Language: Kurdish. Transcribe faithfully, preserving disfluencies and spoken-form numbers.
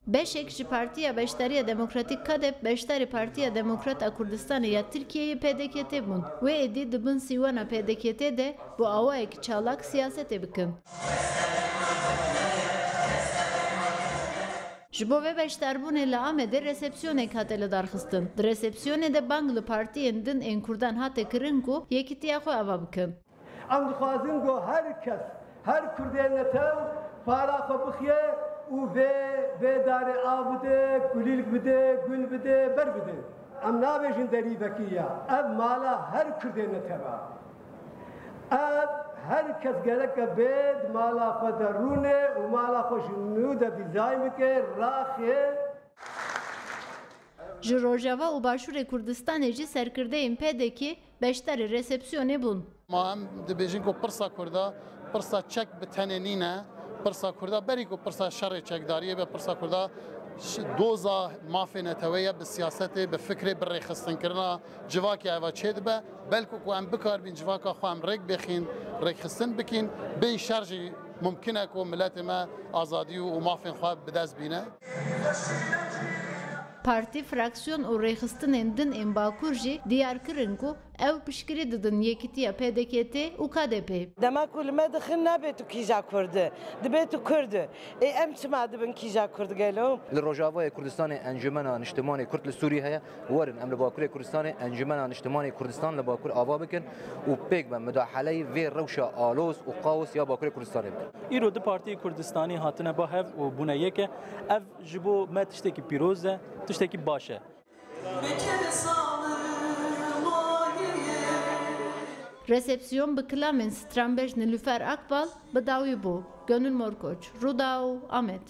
Beşek ji Partiya Beşdariya Demokratîk KADEP beşdarî Partiya Demokrat a Kurdistanê ya Tirkiyeyê P D K T bûn. Wê êdî di bin sîwana P D K T de bi awayekî çalak siyasetê bikin. Ji bo vê beşdarbûnê li Amedê resepsiyonek hate lidarxistin. Di resepsiyonê de bang li partiyên din ên Kurdan hate kirin ku yekîtiya xwe ava bikin. Em dixwazin ku her kes, her Kurdê netew para xwe bixiye û vê, vê darê av bide, kulîlk bide, gul bide, ber bide. Em nabêjin derî vekî ya. Ev mala her Kurdê netew e. Ev her kes gereke bê di mala xwe de rûne û mala xwe ji nû de dîzayn bike, raxê. Ji Rojava û Başûrê Kurdistanê jî serkirdeyên P D K beşdarî resepsiyonê bûn. Ma em dibêjin ku pirsa Kurda, pirsa çek bi tenê nîne, pirsa Kurda berî ku pirsa şerê çekdariyê be, pirsa Kurda ş-, doza mafê netewê ye, bi siyasetê, bi fikrê, bi rêxistinkirina civakê eva çêdibe. Belku ku em bikaribîn civaka xwe em rêk bêxîn, rêkxistin bikîn, bê şer jî mumkin e ku miletê me azadî û mafên xwe bi dest bîne. Partî, fraksiyon û rêxistinên din ên Bakur jî diyar kirin ku ew piştgirî didin yekîtiya P D K T û K D P. Dema ku li me dixin nabê tu kîja Kurd î, dibê tu Kurd î. Ê em çima dibin kîja Kurd gelo? Li Rojavayê Kurdistanê Encûmena Niştimanê Kurd li Sûrî heye. Werin em li Bakurê Kurdistanê Encûmena Niştimanê Kurdistan li Bakur ava bikin û pêk be mudaheleyê vê rewşa aloz û kaos ya Bakurê Kurdistanê bikin. Îro du partiyê Kurdistanî hatine ba hev û bûne yek e. Ev ji bo me tiştekî pîroz e, tiştekî baş e. Resepsiyon bi kilamên stranbêj Nilüfer Akbal bi dawî bû. Gönül Morkoç, Rûdaw, Amed.